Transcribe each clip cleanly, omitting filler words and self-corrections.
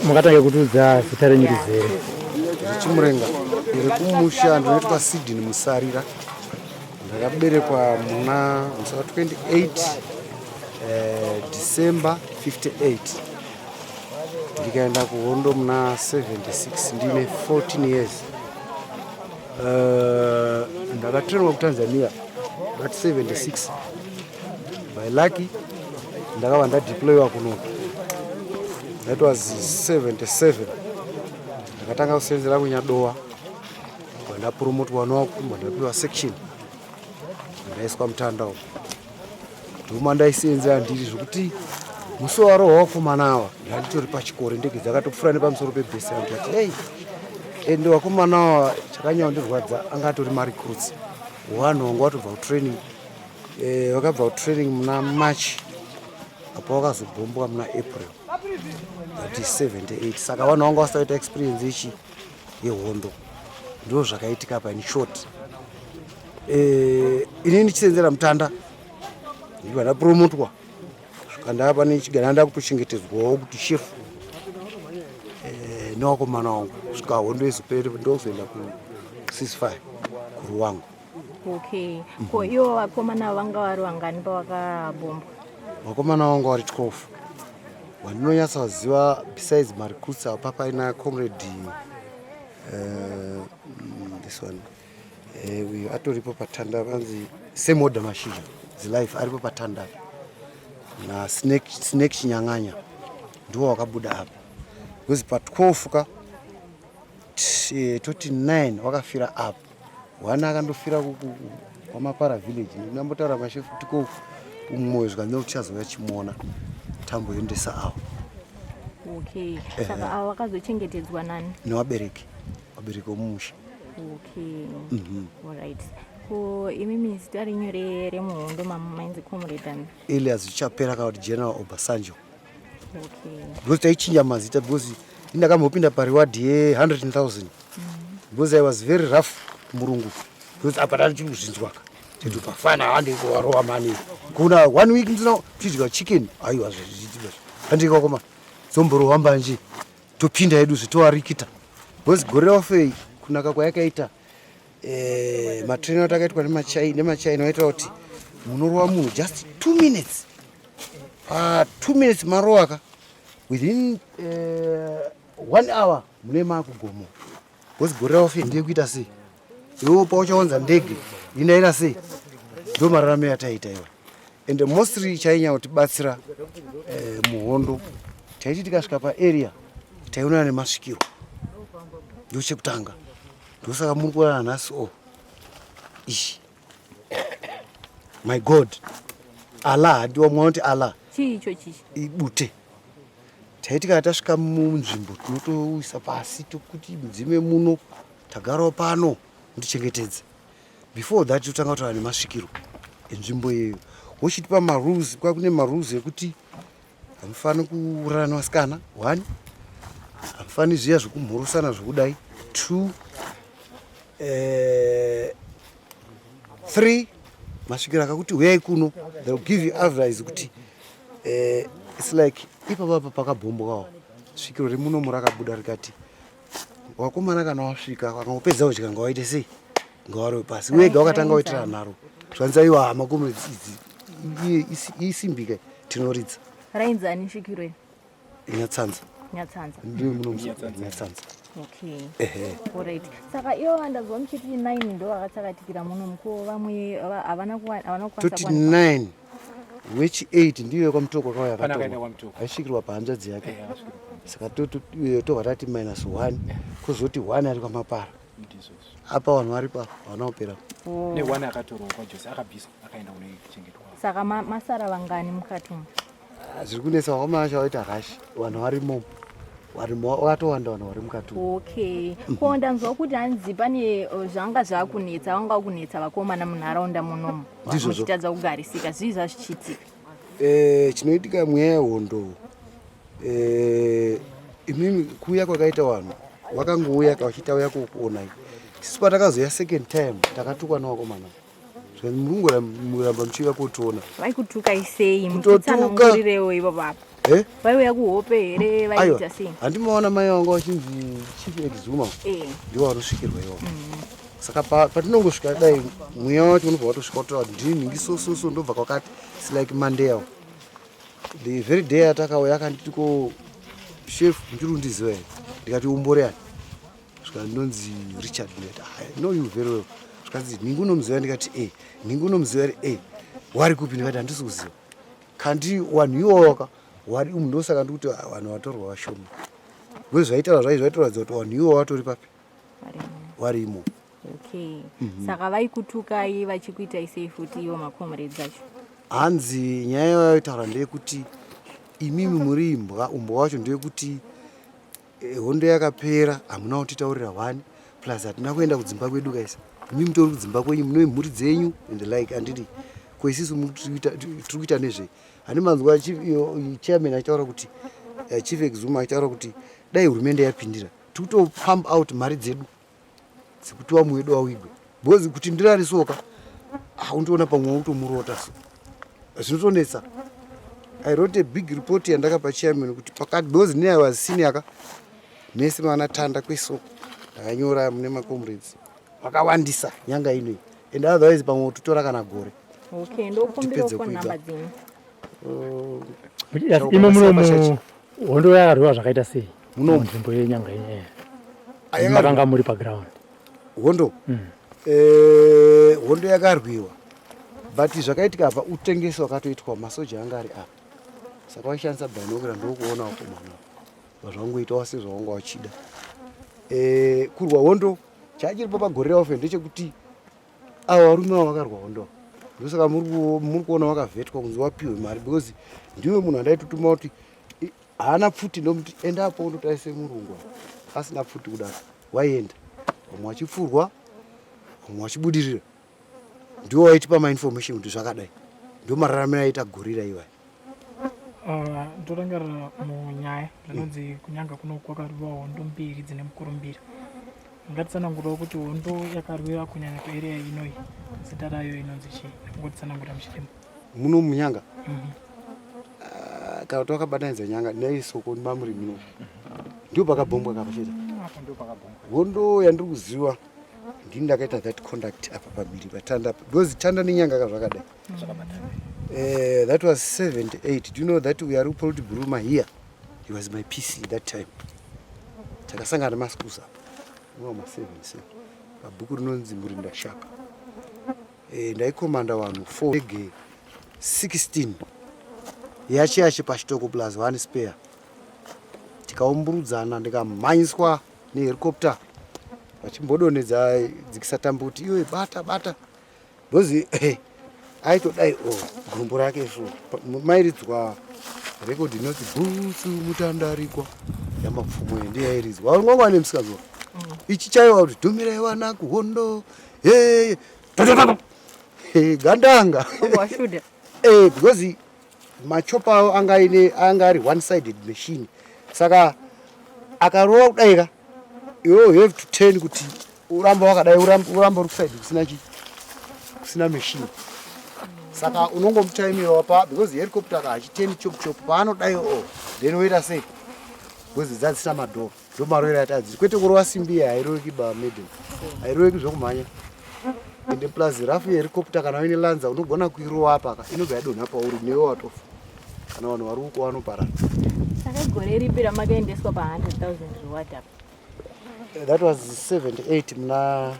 Mungatange kutiudza zita renyu rizere. Chimurenga ndiri kumusha, ndinoitwa Sidney Musarira. Ndakaberekwa muna musi wa 28 December 58, ndikaenda kuhondo muna 76 ndine 14 years. Ndakatrainwa kuTanzania, but 76 by lucky ndakava ndadeployiwa kuno. That was 77. Ndakatanga kusenzera kunyadowa, ndapromotwa nowakumba, ndapiwa section, ndaiswa mutanda umu. Ndoma ndaisenzera ndiri zvokuti musi warohwa vakomana ava ndanditori pachikoro. Ndege dzakatopfuura nepamusoro pebhesi yangu. Ndati hei, ende vakomana ava chakanyanya kundirwadza anga atori marecruits, vanhu vanga vatobva kutraining. Vakabva kutraining muna March, apo vakazobhombwa muna April, that is 78. Saka vanhu vanga vasati vaita experience ichi yehondo. Ndo zvakaitika pa in short. Inini ndichisenzera mutanda, ndibva ndapromotwa svika ndava nechigana, ndakutochengetedzwawo kuti shefu nevakomana vangu kusvika hondo izopere, ndozoenda kuceasefire kuruwangu. Okay, ko ivo vakomana vanga vari vangani pavakabhombwa? Vakomana vangu vari 12 vandinonyatsoziva, besides marecruits apa paina comrade this one, uyu atoripo patanda, vanzi Semoda Mashizha Zilife, aripo patanda, na Snake Chinyang'anya, ndiwo wakabuda apa, because pa12 ka toti 9 wakafira apa, one akandofira kwamapara village. Ndambotaura mashefu kuti ko umwoyo zvikanzi kuti chazouya chimuona tamboendesa avo. Okay, saka avo vakazochengetedzwa nani? Nevabereki, vabereki vomumusha. Okay, alright. Ko imimi zita renyu remuhondo mainzi comrade ani? Elias Zvichapera, kana kuti General Obasanjo. Okay. Because taichinja mazita, because indakambopinda pareward ye100 000 because I was very rough murungu, because apa ndachiri kuzvinzwaka titi pafana hande kuvarova mani kuna one week ndina tichidya chicken. Aiwa, handikakoma dzomborohwa mbanje, topinda yedu zvitowarikita, because gore rafei kunaka kwayakaita matrainer atakaitwa nemachaina vaitira kuti munorova munhu just 2 minutes, pa 2 minutes marovaka, within one hour mune makugomo, because gore rafe ndeyekuita sei iwo pauchawanza ndege inaira sei. Ndo mararamiro ataita iwa, and mostly chainyanya kutibatsira muhondo, taiti tikasvika paarea taionana nemasvikiro, ndo chekutanga. Ndosaka muri kuona nhasi o ishi my God Allah, handiwa mwana kuti Allah. Chii icho chichi? Ibute. Taiti kana tasvika munzvimbo tinotoisa pasi tokuti mudzime muno tagarawo pano mutichengetedze. Before that totanga kutaura nemasvikiro enzvimbo iyoyo, wochitipa marules. Kwa kune marules ekuti hamufani kuurana nevasikana, one, hamufani zviya zvekumhorosana zvekudai, two, three, masvikiro akakuti huyai kuno, they'll give you advice kuti it's like ipapa apa pakabhombwawo, svikiro remunomu rakabuda rikati wakomana kana wasvika vakangopedza kudya ngawaite sei, ngawarove pasi wega. Wakatanga waitira nharo, zvanzi aiwa, hama comrades idzi isimbika tinoridza. Rainzani svikiro iri? Nyatsanza. Nyatsanza. Ndiyo muno Nyatsanza. Okay. Ehe. Alright, saka ivo vandazwa muchiti 9 ndo vakatsakatikira muno, ko vamwe havana kukwanisa Toti kuwanikwa? 9, wechi 8 ndiyo yekwamutoko akauya. Pana akaenda akatorwa kwaMutoko. aisvikirwa pahanzvadzi yake. Akasvikirwa. Saka tobva tati minus 1, kuzoti 1 ari kwamapara. Ndizvozvo. Apa vanhu vari pa havana kupera. Oh. Neone akatorwa kwaJose, akabviswa akaenda kunochengetwa. Saka masara vangani mukati umu? Ah, zviri kunetsa, vakomana vacho vaita rush, vanhu varimo, varimo vakatowanda, vanhu vari mukati umu. Okay, ko ndanzwa kuti hanzi pane zvanga zvakunetsa, vanga kunetsa vakomana munharaunda munomu. Ndizvozvo. Muchitadza kugarisika, zvii zvazvichiitika? Chinoitika mweya yehondo, imimi kuuya kwakaita vanhu vakangouya vachiti auya kukuonai. Isusu patakazoya second time takatukwa nevakomana, zvikanzi muri kungoramba muchiuya kotiona. Vaikutukai sei? Kutotuka. Mutitsanangurirewo ivo baba. Eh? Vaiuya kuhope here vaiita sei? Handimaona mai vanga vachinzi Chief Exuma. Eh. Ndiwo vanosvikirwa iwo. Saka patinongosvika dai mweya wacho unobva watosvika wotaura kuti ndini nhingi so so so ndobva kwakati. It's like Monday. The very day atakauya akanditi ko chef ndiri kundiziva here? Ndikati umbori ani? Svika ndinonzi Richard ndikati I know you very well. Zvikanzi nhingi unomuziva ndikati eh. Nhingi unomuziva here? Eh. Wari kupi? Ndikati handisi kuziva. Kandi wanhu iwoka wari umu ndosaka ndikuti vanhu vatorwa vashoma. Because zvaitaura zvai zvaitoratidza kuti vanhu iwo vatori papi? Warimo. Okay. Saka vaikutukai vachikuitai sei futi ivo macomrades acho? Hanzi nyaya yavaitaura ndeyekuti imimi muri imbwa, umbwa wacho ndeyekuti hondo yakapera hamuna kutitaurira one plus hatina kuenda kudzimba kwedu kaisa. Imi mutori kudzimba kwenyu mune mhuri dzenyu and the like anditi ko isisu tiri kuita nezvei? Handi manzwa chairman achitaura kuti Chief Exuma achitaura kuti dai hurumende yapindira tiri kutopump out mari dzedu dzekuti vamwe vedu vawigwe because kuti ndirarisoka haundiona pamwe utomurota so zvinotonetsa. I wrote a big report yandakapa chairman kuti pakati because ndine I was senior ka mese mana tanda kweso ndakanyora mune macomrades vakawandisa nyanga ino and otherwise pamwe utotora kana gore. Okay, ndokumbira phone number dzenyu. Imo muno hondo yakarwiwa zvakaita sei? Muno nzvimbo yenyanga ino. Makanga muri paground. Hondo? Hondo yakarwiwa. But zvakaitika apa utengesi wakatoitwa masoja anga ari apa. Saka waishandisa binocular ndokuona vakomana. Zvangoitawo sezvawanga wachida. Kurwa hondo chachiripo pagore raofe ndechekuti ava varume ava vakarwa hondo. Ndosaka muri kuona vakavhetwa kunzi wapiwe mari because ndiwe munhu andaitotuma kuti haana pfuti ndomuti enda apo undotarise murungu asina pfuti kudaro. Waienda vamwe vachipfurwa vamwe vachibudirira. Ndiwo waitipa mainformation kuti zvakadai. Ndiwo mararamiro aiita gorira iwaya. Ndorangarira munyaya zvinonzi kunyanga kuno kwakarwiwa hondo mbiri dzine mukurumbira. Ngatitsanangurawo kuti hondo yakarwiwa kunyanya kuarea inoyi zita rayo inonzi chii? Ngotitsanangura muchidimbu. Muno munyanga? Kana kuti wakabatanidza nyanga neisoko mamuri muno. Ndipo pakabhombwa kapa chete. Hondo yandiri kuziva ndini ndakaita that conduct apa pabiri patanda because tanda nenyanga zvakadai. That was 78. Do you know that we are Politburo here? He was my PC that time. Takasangana maschools apa. Mwa 77. Pabhuku rinonzi Murinda Shaka. Ndaikomanda vanhu 4 ege 16. Yachi yachi pachitoko plus 1 spare. Tikaumburudzana ndikamhanyiswa nehelicopter. Vachimbodonedza dzikisa tambo kuti iwe bata bata. Because aitodai gumbo rake so mairidzwa record inoti bhutsu mutandarikwa yamapfumo ndiye yairidzwa. Waunganga wane musikanzwa. Ichi chaiwa kuti dhumirai vana kuhondo. Hey, gandanga. Washuda. Because machopa awo anga ari one sided machine. Saka akarova kudai ka iwe you have to turn kuti uramba wakadai uramba uri kuside kusina chi kusina machine. Saka unongomutaimira pa because helicopter ka hachiteni chop chop paanodai then woita sei because dzadzisina madhoo ndo marovero ati adziri kwete kurova simbi hairoveki ba madam hairoveki zvekumhanya. Ende plus rafu yehelicopter kana uine lanza unogona kuirova apa ka inobva yadonha pauri newe watofa kana vanhu vari uko vanoparara. Saka gore ripi ramakaendeswa pa 100,000 reward apa? That was 78 muna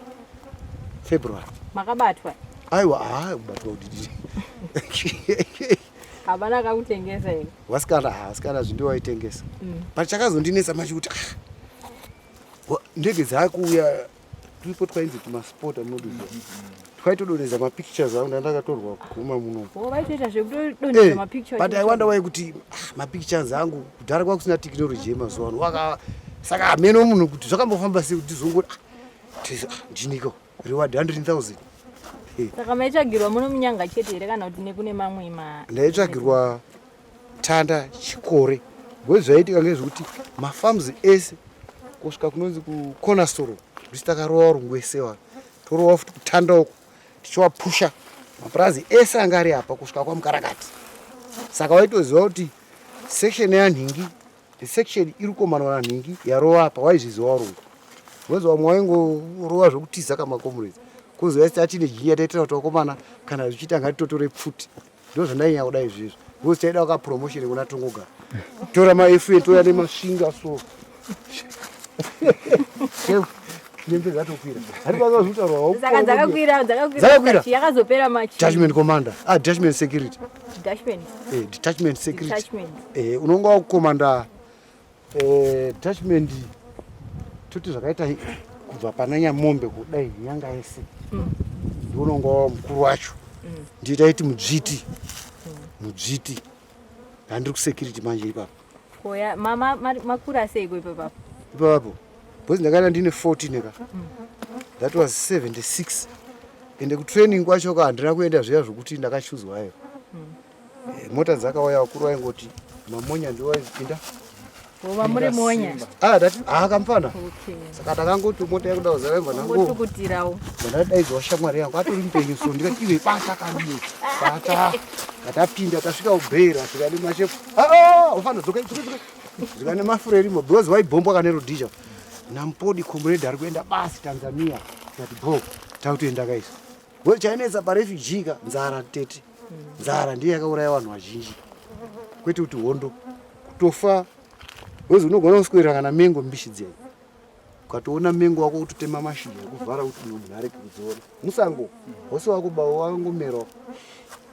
February. Makabatwa? Aiwa, kubatwa kudidi. Havana kakutengesa here? Vasikana, vasikana zvindiwo vaitengesa. But chakazondinetsa manje kuti ndege dzakuuya turipo twainzi tumaspota munoduziva. Twaitodonhedza mapictures angu ndandakatorwa kuguma muno. Vaitoita zvekutodonhedza mapictures. But I wonder why kuti mapictures angu kudhara kwakusina technology yemazuva ano. Saka hameno munhu kuti zvakambofamba sei kuti tizongoti ndiniko reward 100,000. Saka maitsvagirwa muno munyanga chete here kana kuti nekune mamwe ma Ndaitsvagirwa tanda chikore. Because zvaiitika ngezvekuti mafarms ese kusvika kunonzi kucornerstone ndisi takarova varungu vese va torova futi kutanda uko tichiwapusha mapurazi ese anga ari apa kusvika kwamukarakati. Saka waitoziva kuti Section yanhingi, section iri kukomanwa nanhingi yarova apa, waizviziva warungu. Because vamwe waingorova zvekutiza kamakomrades. Kuzi vaisi atine jinya taitira kuti vakomana kana zvichiita ngatitotore pfuti. Ndozvandainyanya kuda izvizvi. Because taida ka promotion kuna Tongogara. Tora ma FN toya nemasvinga so. Chef, nyembe dzatokwira. Handikwanisa zvekutaurwa. Saka dzakakwira, dzakakwira. Dzakakwira. Yakazopera machi. Detachment commander. Ah, detachment security. Detachment. Detachment security. Detachment. Unonga wakukomanda detachment toti zvakaita kubva pana Nyamombe kudai nyanga yese. Ndiunonga wa mukuru wacho. Ndiye taiti mudzviti. Mudzviti. Handiri kusecurity manje ipapo. Koya mama makura seiko ipapo? Ipapo. Because ndakaenda ndine 14 ka. That was 76. Ende kutraining kwacho ka handina kuenda zviya zvokuti ndakachuzwa ayo. Mota dzakauya vakuru vaingoti mamonya ndiwo aipinda. Vova muri monya. Ah, ndati ah kamfana. Okay. Saka takangoti mota yakuda kuzara nango. Ngotukutirawo. Ndadaidzwa shamwari yangu atori mupenyu so ndikati iwe bata kani. Bata. Katapinda tasvika kubhera tikati mashefu. Ah ah ufana dzoka dzoka dzoka. Zvikane mafureri mo because waibhombwa kane Rhodesia. Nampodi comrade ari kuenda basi Tanzania. Tikati bho takutoenda kaisi. Ngo chainetsa parefugee ka nzara tete. Nzara ndiyo yakauraya vanhu vazhinji. Kwete kuti hondo kutofa wezi unogona kuswera kana mengo mbishi dziya. Ukatoona mengo wako kutotema mashizha ekuvhara kuti uyo munhu arege kudziona. Musango wose wakuba wangomerawo.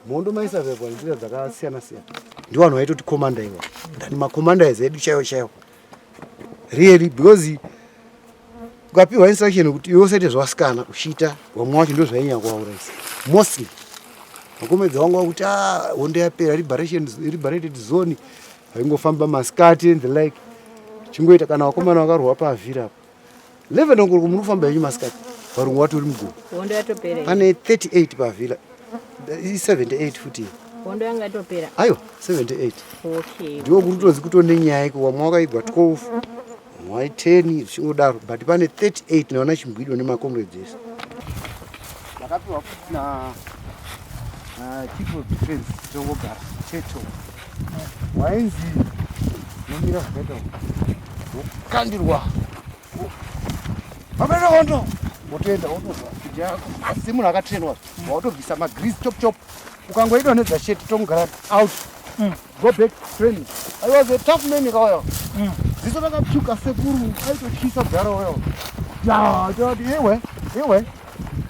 Mhondo maisavhevhwa nenzira dzakasiyana siyana. Ndiwo vanhu vaitoti commander iwa. Ndani macommanders edu chaiwo chaiwo. Really because ukapiwa instruction kuti iwe usaite zvevasikana uchiita vamwe vacho ndozvainyanya kuvaurayisa. Mostly makomedzi vangu vakuti ah hondo yapera liberation liberated zone vaingofamba masikati and the like. Chingoita kana vakomana vakarwa paavhira apa. 11 o'clock muri kufamba henyu masikati varungu vatori mugomo. Hondo yatopera. Pane 38 paavhira. I78 futi. Hondo yanga yatopera. Aiwa 78. Okay. Ndiwo kuri kutonzi kutone nyaya iko vamwe vakaigwa 12 vamwe 10 zvichingodaro but pane 38 nevana chimbwido nemakomrades ese. Ndakapiwa futi na chief of defense Tongogara Cheto. Wainzi nomira zvakaita wokandirwa vapera hondo wotoenda wotobva asi munhu akatrainwa wautobvisa magrease chop chop ukangoidonhedza chete Tongogara out. Go back training. I was a tough man kawaya. Ziso rakapyuka sekuru aitotyisa kudhara waya. Ya, tati ewe, ewe.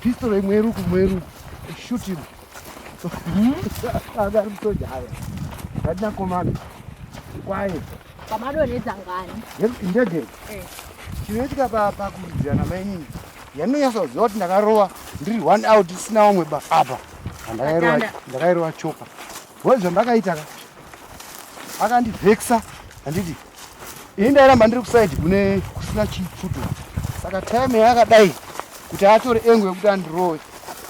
Pistol imwe ruku mweru. Shoot him. Anga ari musoja haya. Ndatina komanda. Kwaye. Pamadonhedza ngani? Ndege. Chinoitika pakuridzirana mainini. Yanonyatsa kuziva kuti ndakarova ndiri one out isina vamwe ba apa. Patanda. Ndakairova chopa. Wo zvandakaita ka. Akandivhekisa handiti ini ndairamba ndiri kusaidi kune kusina chipfuto. Saka time yakadai kuti atore engo yekuti andirove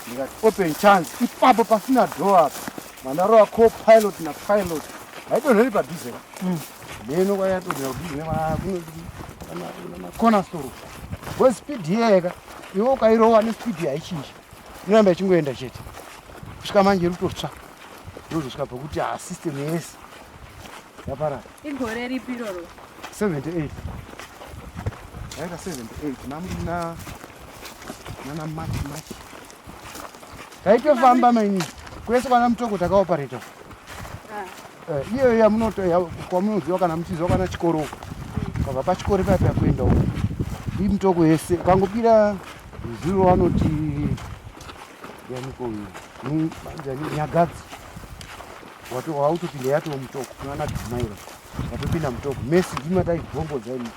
ndikati open chance ipapo pasina door apa mandarova co-pilot napilot haidonheri padhuze ka mheno kwayatodhera kudhuze makona store because speed iyeyeka iwe ukairova nespeed haichinji inoramba ichingoenda chete kusvika manje iri kutotsva ndozosvika pekuti ha system yese yaparara. Igore ripi iroro? 78 yaita 78 namuna nana March March taitofamba maini kwese kwana Mutoko takaopareta. Iyoyo yamunoto kwamunoziva kana muchiziva kana chikoro ukabva pachikoro paya paya kuenda uko iMutoko yese ukangobira zuro vanoti yaniko uyu Nyagadzi wautopinda yatoo Mutoko kunana Dzimaira watopinda Mutoko mesi ndima taibhombodza imi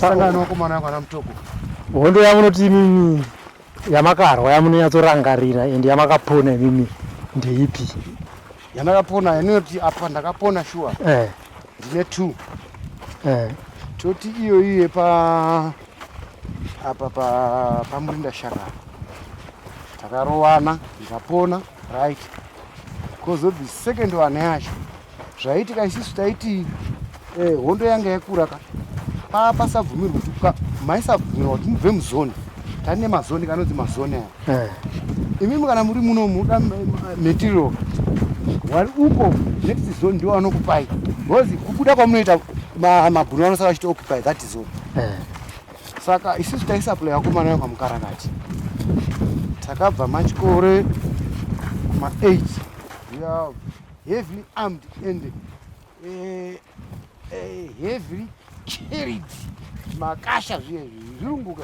sangana nevakomana vangu ana Mutoko. Hondo yamunoti imimi yamakarwa yamunonyatsorangarira ende yamakapona imimi ndeipi? Yandakapona yanoti apa ndakapona shuwa ndine two. Toti iyo iye pa apa pa pamurinda shaka takarovana ndikapona, right? Kozoti the second one yacho zvaiitika isusu taiti hondo yanga yakura ka pasabvumirwa kuti maisabvumirwa kuti mubve muzone. Tane mazoni kanonzi mazoni aya. Imimi kana muri muno muda material wari uko next zone ndiwo anokupai. Because kubuda kwamunoita mabhunu anosara achiti occupy that zone. Saka isusu taisupply vakomana vekwamukarakati. Takabva Machikore kuma 8. We are heavily armed and heavily carried makasha zviye zvirunguka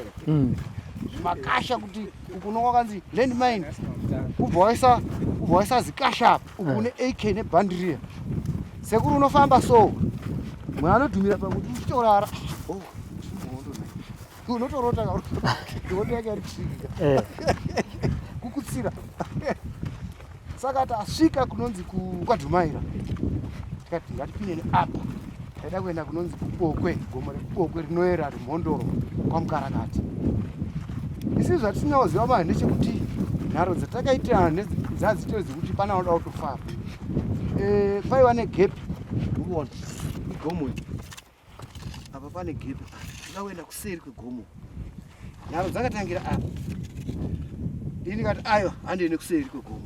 zvimakasha kuti uku unonga wakanzi landmine ubva waisa ubva waisa zikasha apa uku une AK nebhandiriya sekuru unofamba so mwe anodhumira pakuti uchitorara. Oh, unotorota hondo yake ari kusvikika kukutsira. Saka tasvika kunonzi kwadhumaira, tikati ngatipinde neapa. Taida kuenda kunonzi kubokwe, gomo rekubokwe rinoera rimhondoro kwamukarakati. Isi zvatisinaoziva manje ndechekuti nharo dzatakaitirana dzadzitori dzekuti pana vanoda kutofara. Paiva negap, urikuona igomo iri apa, pane gap, toda kuenda kuseri kwegomo. Nharo dzakatangira apa. Ini ndikati aiwa, handiende kuseri kwegomo.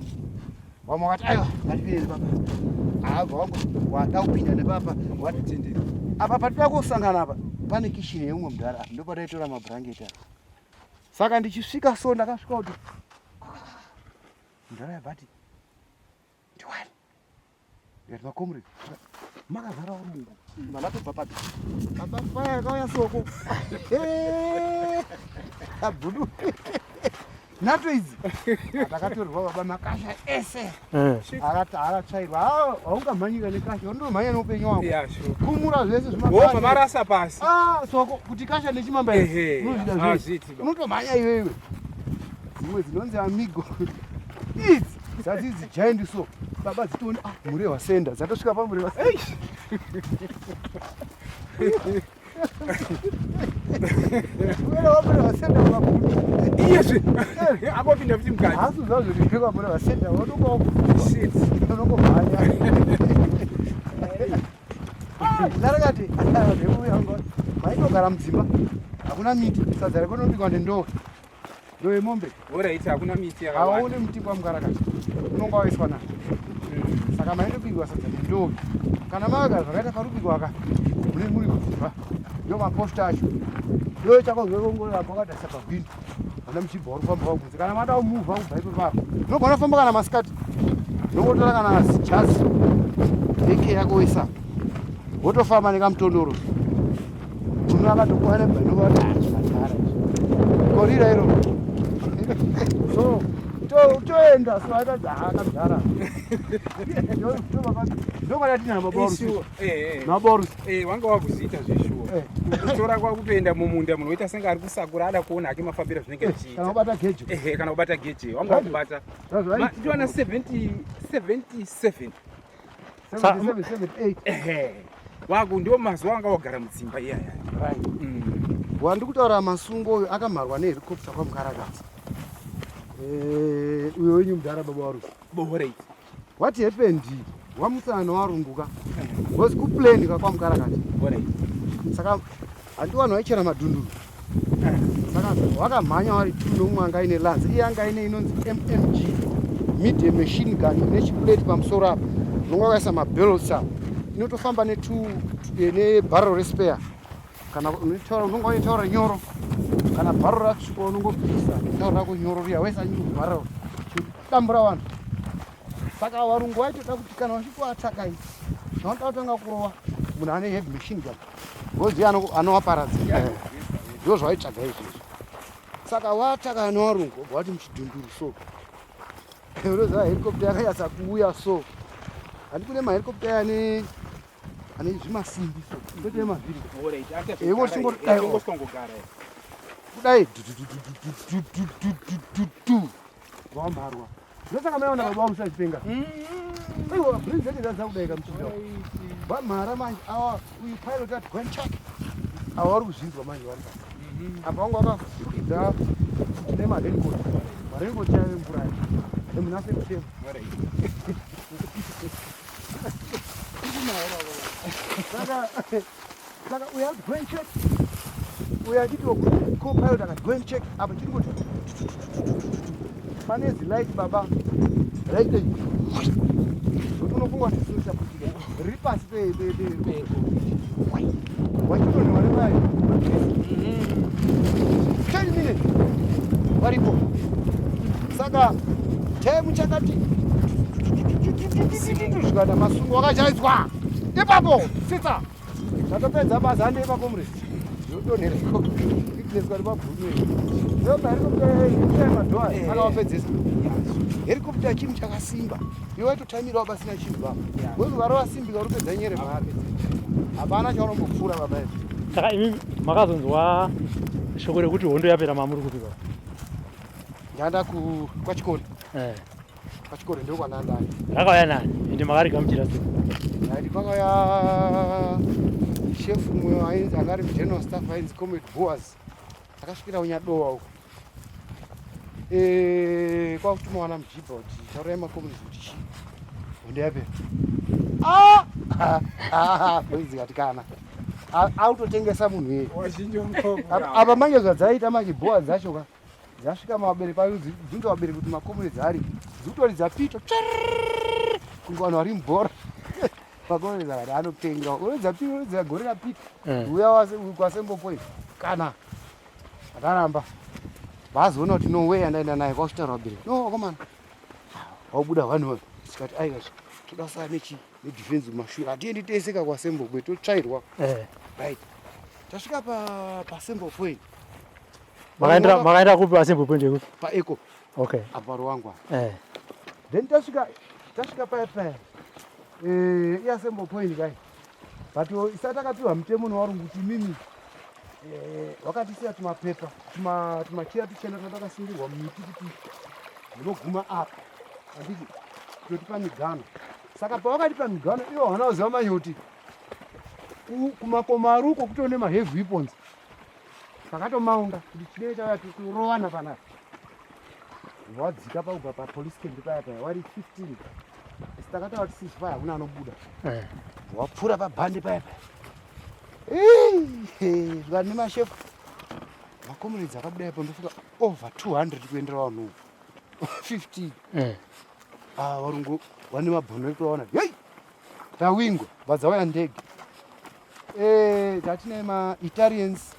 Vamwe vakati aiwa, ngatipinde nepapa. Abva wangu wada kupinda nepapa apa patinoda kusangana apa pane kishini yeumwe mudhara apa, ndopataitora mabhurangeti apa. Saka ndichisvika so ndakasvika kuti mudhara yabva ati ndiwani, ndikati macomrade makazara varungu vanatobva papi baba. Faya yakauya soko abhudu nato idzi atakatorerwa baba makasha ese akatsvairwa. Haungamhanyika nekasha, undomhanya neupenyu wako. Yeah, sure. Kumura zvese. Wobva marasa pasi. Ah, soko kuti kasha nechimamba unozvida zvese. Hazviiti ba. Unotomhanya iwewe. Dzimwe dzinonzi amigo idzi dzadzidzi giant so baba dzitooni, ah, murehwa senda dzatosvika pamurehwa. Murehwa, murehwa senda mabudu. Iyezve akopinda futi mukati. Haasi zvazvo ndisvika murehwa senda. Shit. Unongomhanya. Ndarakati maitogara mudzimba, hakuna miti, sadza rekonobikwa nendowe, ndowe yemombe. Alright, hakuna miti yakawanda. Hawaoni muti kwamukarakati, unonga waiswa nayo. Saka maitobikwa sadza nendowe. Kana makagara zvakaita parubikwa ka mune muri mudzimba, ndo maposta acho ndo chakozongorapa wakatarisa pahwindo ana muchibva uri kufamba wakunze. Kana mada kumuvha kubva ipapapo unogona kufamba kana masikati, unongotora kana jazi eke yako wesa wotofamba nekamutondoro. Uno akatokwana bhainovatachimachara korira iro so toenda so akadzi akadhara ndokwada tina baba warusi. Ishuwa. Nababa warusi. Wanga wakuziita zveshuwa. Kutora kwakutoenda mumunda, munhu oita senge ari kusakura, ada kuona hake mafambiro zvinenge Kana zvichiita. kubata gejo. Ehe, kana kubata geje wanga wakubata. Ndiwana 70 77. 77, 78. Ehe, waku ndiwo mazuva anga wagara mudzimba iyaya. Right. Wandiri kutaura masungo uyu akamharwa nehelicopter kwamukarakadzi. Uyo wenyu mudhara baba warusi. Bohoreit. What happened, wamusana warunguka because kuplane kakwamukarakati. Alright. Saka handi vanhu vaichera madhunduru, saka wakamhanya wari two nomumwe anga aine lance, iye anga aine inonzi MMG, medium machine gun, ine chiplate pamusoro apa unonga wakaisa mabelts apa, inotofamba nebarrel respare. Kana unonga uine taura nyoro, kana bharrel ratsvuka unongobvisa taura rako nyoro riya waisa new barrel, chidambura vanhu. Saka varungu vaitoda kuti kana vachitoataka iyi vanoda kutanga kurova munhu ane heavy machine gun because ndiye anovaparadza. Ndo zvaitsvaga izvozvo. Saka wataka nevarungu wobva wati muchidhunduru so unoziva helicopter yakanyatsa kuuya so handi kune mahelicopter ane zvimasimbi so kwete mavhiri. Alright. Kudai. Angosongogara. Kudai du wamharwa, ndosaka maiona baba vamusachipenga. Aiwa, brain dzake dzadza kudai kamuchinda vamhara manje. Awa uyu pilot ati go and check, awa vari kuzvinzwa manje vari pasi apa vanga vakafukidza nemaraincoat, maraincoat chaiyo mvura yacho emuna September. Saka uyu ati go and check, uyu achiti co-pilot akati go and check apa chiri kuti pane zilight baba raite. Zvoti unofunga kuti zvisina chaputika riri pasi wachidonhewa nevayo 10 minutes varipo. Saka temu chakati zvikada masungo wakachaidzwa ipapo tsitsa zvatopedza basa hande ipapo mure zvodonhera ikoko ikuneswa nemabhunu madhoa akavapedzesa. Helicopter chinhu chakasimba, iwe waitotamirawo pasina chinhu baba, wezi ukarova simbi kauripedza nyere maari, hapana chaunombopfuura baba izvi. Saka imi makazonzwa shoko rekuti hondo yapera mamuri kupi baba? Ndaenda kwachikoro. Kwachikoro ndiko kwandandani. Rakauya nani ende makarigamuchira sei? Ndaiti kwakauya shefu mumwe ainzi anga ari general staff ainzi Comrade Boas, akasvikira kunyadowa uko. Kwakutuma wana mujibha kuti taurai macomrades kuti chii, hondo yapera. Ah, boys kati kana autotengesa munhu iye. Wazhinji unokura. Apa manje zvadzaita manje bhoa dzacho ka dzasvika mavabere payo, bvunza vabere kuti macomrades ari, dzikutoridza pito tsverrrr kunge vanhu vari mubhora. Macomrades akati anopenga, unoridza pito, unoridza gore rapito. Uya kwasembopo kana akaramba, vazoona kuti no way andaenda naye kwakuchitaura vabereki, no vakomana waubuda vanhu tikati aiwa, toda kusara nechi nedefense kumashure, hatiendi tese ka kwasembokwe totsvairwa. Right, tasvika pasembo point. Makaenda kupi assembly point yekupi? Paeco. Okay. Apa ruwangwa. Then tasvika paya paya iasembo point kai, but isati takapiwa mutemo newarungu kuti mimi wakatisiya tumapepa tumachira tuchena twatakasungirwa mumiti kuti munoguma apa, handiti totipa migano. Saka pavakatipa migano ivo havana kuziva manje kuti kumakomo ari uko kutone maheavy weapons takatomaunda kuti chinenge chauya kurovana panapa. Wadzika pakubva papolice camp paya paya wari 15, asi takataura kuti ceasefire, hakuna anobuda. Wapfuura pabhande paya paya zvikati nemashefu macomrades akabuda ipo, ndofuka over 200 kuendera vanhu 15. Ah, varungu vane mabhono ekutovaona, hei tawingwa, vadzauya ndege. Tatine maItalians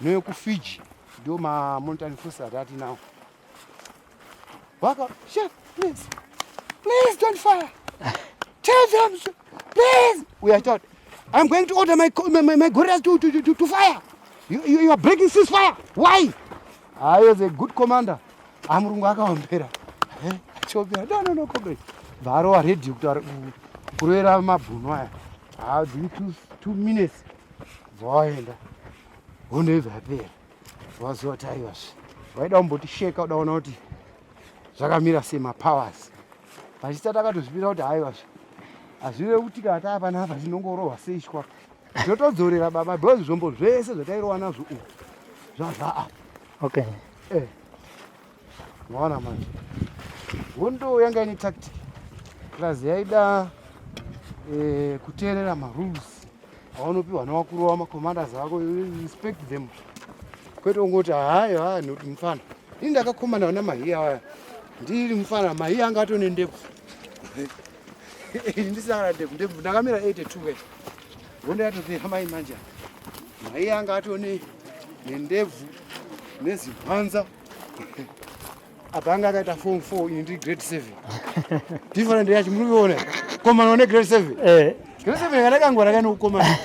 neyekufiji, ndio mamonitoring force atatinawo. Vaka chef, please, please don't fire, tell them please. We are told I'm going to order my guerrillas to fire. You are breaking ceasefire, why? I was a good commander. Amurungu akaombera, achiombera, no, no, no, comrade, varova ready kurovera mabhunu aya. Dziri 2 minutes vaenda, hondo ibva yapera. Waziva kuti aiwazve waida kumbotisheka udaona kuti zvakamira sei mapowers pachisa. Takatozvipira kuti haiwazve hazvirevi kuti kana taa panapa tinongorohwa seishwa, totodzorera baba, because zvombo zvese zvatairohwa nazvo uku zvazva apa. Maona manje hondo yanga ine tactic, plus yaida kuteerera marules aunopiwa nevakuru vamacommanders ako, you respect them, kwete ungoti hayi hayi nekuti mufana. Ini ndakakomana vana Mahiya aya ndiri mufana, Mahiya anga atone ndebvu, ini ndisina kana ndebvu. Ndebvu ndakamira 82 kai, hondo yatopera mai manje. Mahiya anga atone nendebvu nezimhanza, apa anga akaita form 4, ini ndiri grade 7. Different yacho muri kuiona, komana une grade 7. Grade 7 kana kangwara kaine kukomana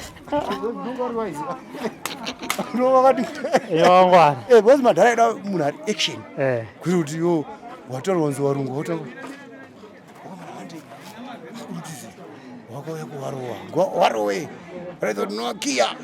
wakati. Wangwana. Because madhara aida munhu ari action, kwete kuti yo wataurwa kunzi warungu wotanga wakauya kuvarowa warowe raita kuti noakiya.